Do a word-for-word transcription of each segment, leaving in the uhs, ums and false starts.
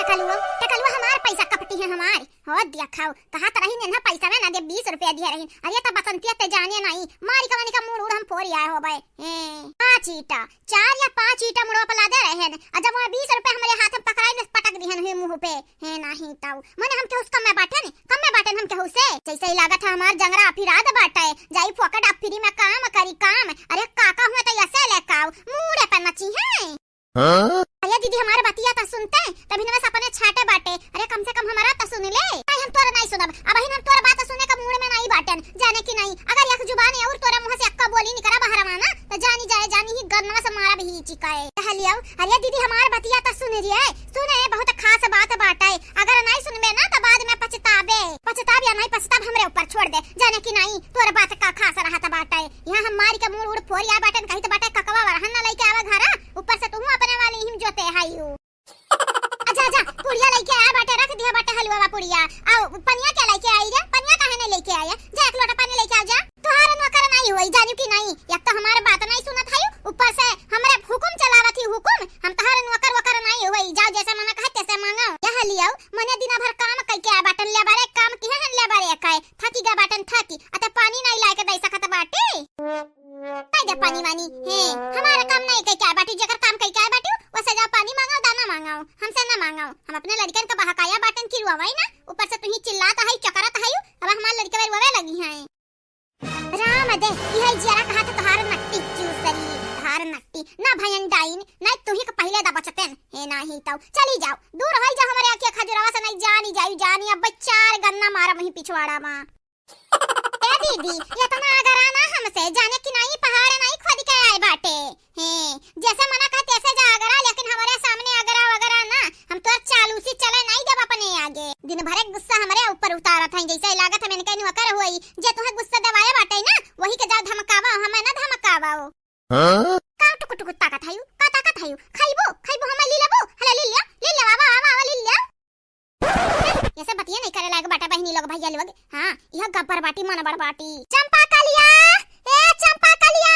टकलुआ, टकलुआ हमार पैसा कपटी है हमार। हो दिया खाओ, कहा तो रही नेन्हा पैसा में ना दे, बीस रुपया दिया रही। अरे तो बसंतिया ते जाने नहीं, मारी कमानी का मूड़ उड़ हम फोरी आए हो बे। हैं, पाँच ईटा, चार या पाँच ईटा मुड़वा पे लादे रहेन, अ जब वहाँ बीस रुपया हमरे हाथ में पकड़ाई ने पटक दिहन हुई मुँह पे। हैं, नाही ताऊ, मने हम केहू से कम में बाटेन, कम में बाटेन हम केहू से। जैसे ही लागत है हमार जंगरा अफिरात बाटे, जाई फोकट अफिरी में काम करी काम। अरे काका हुए तो ऐसे ले काऊ, मूड़े पे नची हैं। हाँ? अरे दीदी, हमार बतिया तो सुनते, तभी नवा सपने छाटे बाटे। अरे कम से कम हमारा तो सुन ले। नहीं, हम तोरा नहीं सुनब, अबहिन हम तोरा बात सुने का मूड़ में नहीं बाटेन, जाने की नहीं। अगर एक जुबान और तोरा मुँह से अक्का बोली निकरा बहरवा ना, तो जानी जाए, जानी ही गन्नवा से मारब ही चिकाए। कहलियो, अरे दीदी, हमार बतिया तो सुन रे, सुने, बहुत खास बात बाटे। अगर नहीं सुनबे ना, तो बाद में पछताबे। पछताब या नहीं पछताब, हमरे ऊपर छोड़ दे, जाने की नहीं, तोर बात का खास रहत बाटे। यहाँ हम मारी के मूड़ उड़ फोरी आए बाटेन, कहित बाटे ककवा वरहन ना लइके आवे घरा, ऊपर से तुहू अपने वाली हिम जोते हाइयो। अच्छा, अच्छा, पुड़िया लइके आया बाटे, रख दिया बाटे हलवा बा पुड़िया। आओ, पनिया क्या लइके आई रे? पनिया काहे नहीं लइके आया? जा, एक लोटा पानी लइके आओ जा। तोहार नौकर नहीं होई, जानू की नहीं? एक तो हमार बात नहीं सुनत है, ऊपर से हमरे हुकुम चलावत ही हुकुम। हम तोहार नौकर वोकर नहीं होई, जाओ जैसे मना कहे तैसे मांगो। यह लियाओ, मने दिना भर काम कइके आया बाटन, लेबरे काम किहे हन, लेबरे कहे, थकी गया बाटन, थकी। अते पानी नहीं लाके दे सकत बाटे। नहीं दे पानी वानी, हे, हमारा काम नहीं कइके आया बाटी, जेकर काम कइके आया बाटी, वसे जाओ पानी मांगो, दाना मांगो, हमसे ना मांगो। हम अपने लड़कन का बहकाया बाटन की रुआवाई ना, ऊपर से तुही चिल्लात है, चकरत है, अब हमार लड़के रोवे लगी हैं। राम दे, इहै जियरा कहा था तोहार नट्टी चूसरी, तोहार नट्टी। ना भयन डाइन, नहीं तुही के पहिले दा बचतेन। हे नाही तौ, चली जाओ, दूर होई जाओ हमरे आँखिया खजुरवा से, नहीं जानी जाई जानी, अब चार गन्ना मारा वहीं पिछवाड़ा मा। ए दीदी, इतना अगरा ना हमसे, जाने कि नहीं पहाड़ नहीं खोद के आए बाटे। हैं, जैसे मना कहे तैसे जा अगरा, लेकिन हमरे सामने अगरा वगरा ना, हम तोर चालूसी चले नहीं देब अपने आगे। दिन भर एक गुस्सा हमरे ऊपर उतारत हैं, जैसे लागत हम इनके नौकर होई, जे तुहे गुस्सा देवाए बाटे ना, वही के जाओ धमकावा, हमें ना धमकावा। हाँ? का टुकु टुकु ताकत हयू, का ताकत हयू? खइबू, खइबू, हमें ली लेबू, हले ली लिया, ली लिया, आवा, आवा, आवा, ली लिया। ये सब बतिये नहीं करे लायक बाटे बहिनी लोग, भैया लोग। हाँ, यह गब्बर बाटी, मनबड़ बाटी। चंपा कलिया, ए चंपा कलिया,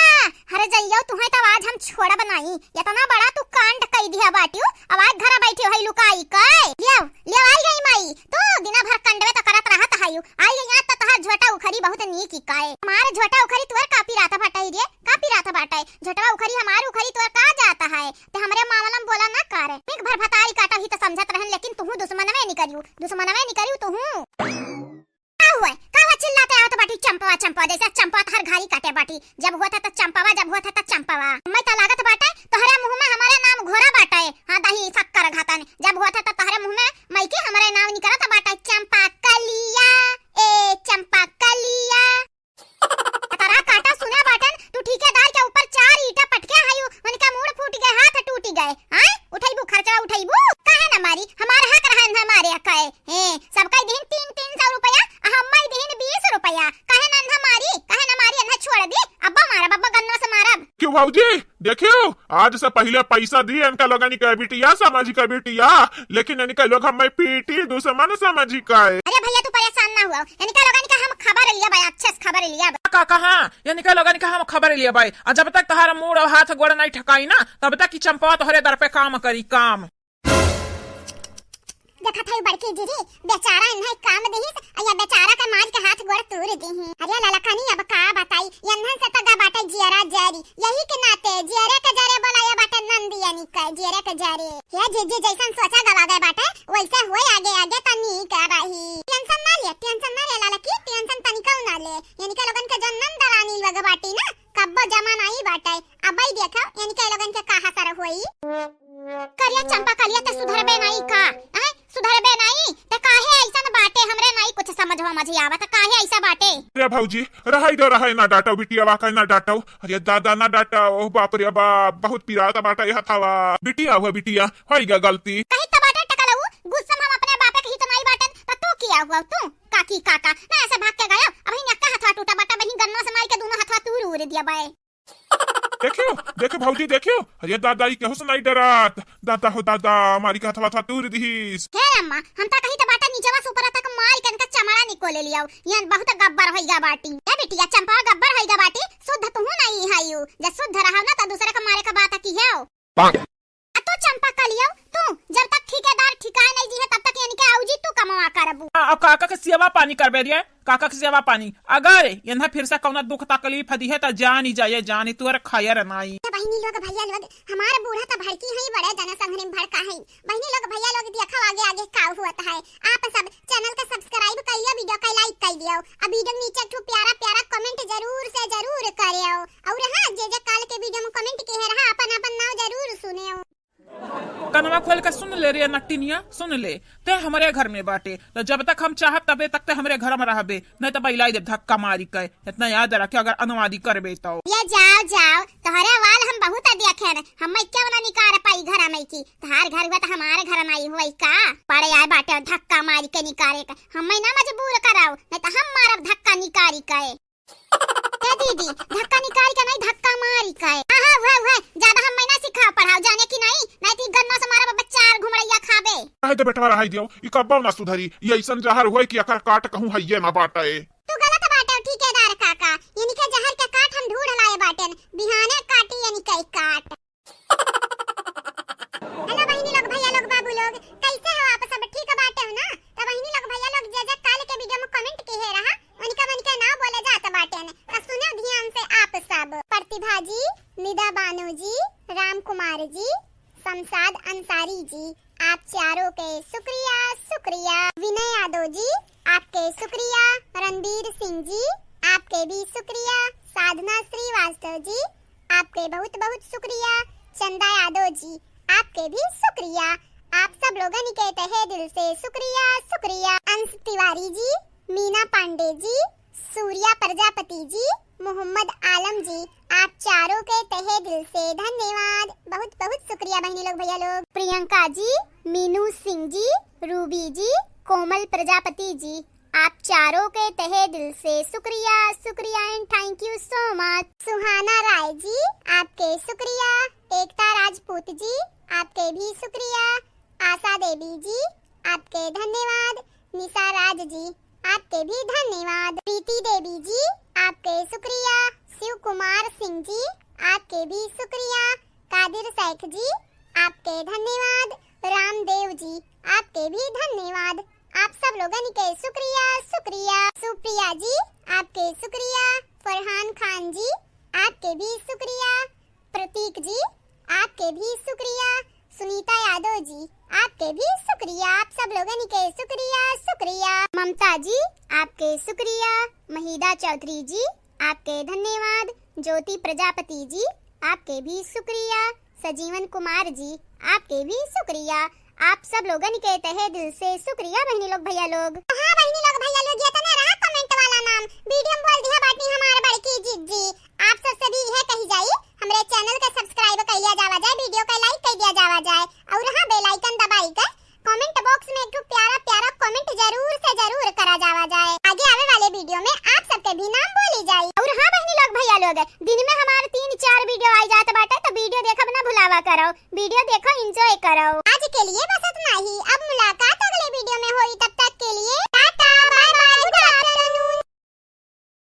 हरे जइयो तुहे तो आज हम छोड़ब नहीं। इतना बड़ा तू कांड कई दिया बाटियो, अब आज घर बैठी होई लुकाई के। लियो, लियो आई गई माई, तू दिना भर कंडवे तो करत रहत हयू। आई गई आज तो तोहार झोटा उखरी बहुत नीक इकाए। हमार झोटा उखरी तुअर कापी रात भटाई रे, कापी रात बाटे। झोटवा उखरी हमार उखरी तोर का जाता है? ते हमरे मामला में बोला ना कर। ठीक भर भतारी काटा ही तो समझत रहन, लेकिन तुहू दुश्मनवे निकरियो, दुश्मनवे निकरियो तुहू। का हुए? का हुए चिल्लाते आवत बाटी चंपवा, चंपवा, जैसे चंपवा तहर घारी काटे बाटी। जब होत है तो चंपवा, जब होत है तो चंपवा। मैं तो लागत बाटे तोहरे मुंह में हमारे नाम घोरा बाटे। हाँ, दही शक्कर घातन। जब होत है तो तोहरे मुंह में माई के हमारे नाम निकलत बाटे, चंपा कलिया, ए चंपा कलिया। तरा काटा सुने बाटन, तू ठेकेदार के ऊपर चार ईंटा पटके हयू, उनका मूड़ फूट गए, हाथ टूट गए। आय, उठैबू खर्चा उठैबू? काहे ना मारी? हमार हक रहन ना मारे कहे। हैं, सबका दिहिन तीन, तीन सौ रुपया, आ हम्मा दिहिन बीस रुपया। काहे ना, ना मारी? काहे ना मारी? ना छोड़ दी। अब्बा मारब, अब्बा गन्ना से मारब। क्यों भौजी? देखियो, आज से पहिले पैसा दी इनका लोगन के बिटिया, समझ के बिटिया, लेकिन इनका लोग हमें पीटी दुश्मन समझ के। अरे भैया, तू परेशान ना हुआ, इनका लोगन का हम खबर लिया भाई, अच्छे से खबर लिया भाई। का कहा? इनका लोगन का हम खबर लिया भाई, आ जब तक तहार मूड़ और हाथ गोड़ नहीं ठकाई ना, तब तक की चंपवा तोहरे दर पे काम करी, काम। देखत है बड़की जीजी, बेचारा इन्हें काम दिहिस, आ या बेचारा के मार के हाथ गोड़ तूर दिही। अरे ललकनी, अब का बताई, इन्हन से तो गा बाटे जियरा जरी, यही के नाते जियरे के जरे बोला ये बाटे नंदियनी के, जियरे के जरे। हे जीजी, जैसन सोचा गवा गए बाटे, वैसे होए आगे आगे त नीक रही। टेंशन ना ले, टेंशन ना ले ललकी, टेंशन तनिका ना ले। इनके लोगन के जौन नंद रानी लग बाटी ना, कब्बो जमा नाई बाटे। अबई देखो, इनके लोगन के का हसर होई। करिया चंपा कलिया, ते सुधरबे नाई का? हैं? सुधरबे नाई? ते काहे ऐसन बाटे? हमरे नाई कुछ समझवा मझी आवत, काहे ऐसा बाटे? रे भौजी, रहै दो, रहै, ना डांटो बिटिया, वाकई ना डांटो। अरे दादा, ना डांटो, ओह बाप रे बाप, बहुत पिरात बाटा यह थावा। बिटिया हुआ बिटिया, होई गा गलती। कही त बाटे टकलऊ, गुस्सा में हम अपने बापे के हित नाई बाटन, त तू किया हुआ, तू? काकी काका, ना ऐसे भाग के गयो, अबही नक्का हथवा टूटा बाटा, बही गन्ना से मार के दोनों हथवा तूर उर दिया बाए। देखियो, देखियो भौजी, देखियो। अरे दादा, ई केहू से नहीं डरात। दादा हो दादा, मारी के हथवा था तूर दिहिस। हे अम्मा, हम ता कही त बाटा नीचवा से ऊपर तक मार के इनका चमड़ा निकोले लियाओ। ये बहुत गब्बर होइगा बाटी। ए बिटिया, चंपा गब्बर होइगा बाटी। शुद्ध तुहू नहीं है यू। जब शुद्ध रहो ना, तो दूसरे का मारे का बात की है। आ तू चंपा कलियो, तू जब तक ठेकेदार ठिकाए नहीं अब काका के सेवा पानी करबे रे, काका के सेवा पानी। अगर एन्हा फिर से कौनो दुख तकलीफ दिहे त जानी जाए, जानी तोर खैर नाई। ए बहिनी लोग, भैया लोग, हमार बूढ़ा त भड़की है, बड़े जन संघरी में भड़का है। बहिनी लोग, भैया लोग, देखो आगे आगे का हुआ है। आप सब channel के subscribe कर लियो, video के like कर लियो, अब video के नीचे एक ठो प्यारा प्यारा comment जरूर से जरूर करेओ। और हाँ, जे जे काल के video में comment किहे रहा, अपन अपन नाव जरूर सुनेओ। कनवा खोल के सुन ले रे नटिनिया, सुन ले, ते हमरे घर में बाटे, तो जब तक हम चाहब तबे तक ते हमरे घर में रहबे, नहीं तो बैलाई देब धक्का मारी के। इतना याद रखे अगर अनवादी करबे तो। ये जाओ जाओ, तोहरे वाल हम बहुत देखे न, हम क्या बना निकार पाई घर में की, तोहार घर हुआ तो हमारे घर में आई हुआ का? पड़े आए बाटे धक्का मारी के निकारे के, हम ना मजबूर कराओ, नहीं तो हम मारब धक्का निकारी के। ए दीदी, धक्का निकाल के नहीं, धक्का मारी के। हाँ, हाँ, उहे, उहे, ज्यादा हम ना सिखाओ पढ़ाओ, जाने की नहीं, नहीं तो ई गन्ना से मारा बच्चा आर घुमड़ैया खाबे। काहे दे बेटवा रहाई दियो, ई कब्बो ना सुधरी, ई ऐसन जहर होए कि एकर काट कहूँ हइये ना बाटे। तू गलत बाटे ठेकेदार काका, इनके जहर के काट हम ढूंढ लाए बाटेन, बिहाने काटी इनके काट। Hello बहिनी लोग, भैया लोग, बाबू लोग, कैसे हो आप सब? ठीक बाटे हो ना? तो बहिनी लोग, भैया लोग, जे जे काल के video में comment किहे रहा, उनका मन के नाव बोले जात बाटेन। तो सुनो ध्यान से आप सब। प्रतिभा जी, निदा बानो जी, राम कुमार जी, शमशाद अंसारी जी, आप चारों के शुक्रिया, शुक्रिया। विनय यादव जी, आपके शुक्रिया। रणबीर सिंह जी, आपके भी शुक्रिया। साधना श्रीवास्तव जी, आपके बहुत बहुत शुक्रिया। चंदा यादव जी, आपके भी शुक्रिया। आप सब लोगन के तहे दिल से शुक्रिया, शुक्रिया। अंश तिवारी जी, मीना पांडे जी, सूर्या प्रजापति जी, मोहम्मद आलम जी, आप चारों के तहे दिल से धन्यवाद। बहुत बहुत शुक्रिया बहिनी लोग, भैया लोग। प्रियंका जी, मीनू सिंह जी, रूबी जी, कोमल प्रजापति जी, आप चारों के तहे दिल से शुक्रिया, शुक्रिया and thank you so much। सुहाना राय जी, आपके शुक्रिया। एकता राजपूत जी, आपके भी शुक्रिया। आशा देवी जी, आपके धन्यवाद। निशा राज जी, आपके भी धन्यवाद। प्रीति देवी जी, आपके शुक्रिया। शिव कुमार सिंह जी, आपके भी शुक्रिया। कादिर शेख जी, आपके धन्यवाद। रामदेव जी, आपके भी धन्यवाद। आप सब लोगन के शुक्रिया, शुक्रिया। सुप्रिया जी, आपके शुक्रिया। फरहान खान जी, आपके भी शुक्रिया। प्रतीक जी, आपके भी शुक्रिया। सुनीता यादव जी, आपके भी शुक्रिया। आप सब लोगन के शुक्रिया, शुक्रिया। ममता जी, आपके शुक्रिया। महिदा चौधरी जी, आपके धन्यवाद। ज्योति प्रजापति जी, आपके भी शुक्रिया। सजीवन कुमार जी, आपके भी शुक्रिया। आप सब लोगन के तहे दिल से शुक्रिया बहिनी लोग, भैया लोग। हाँ बहिनी लोग, भैया लोग, ये तने रहा comment वाला नाम। Video में बोल दिया बाटी हमार बड़की जिज्जी। आप सब से भी यह कही जाई, हमरे channel के subscribe कर लिया जावा जाए, video के like कर दिया जावा जाए, और हाँ, bell icon दबाई के comment box में एक ठो प्यारा प्यारा comment जरूर से जरूर करा जावा जाए। आगे आवे वाले video में आप सबके भी नाम बोली जाई। और हाँ बहिनी लोग, भैया लोग, दिन में हमार तीन चार video आई जात बाटे, तो video देखब ना भुलावा करो, video देखो, enjoy करो। आज के लिए बस इतना ही, अब मुलाकात अगले video में होई, तब तक के लिए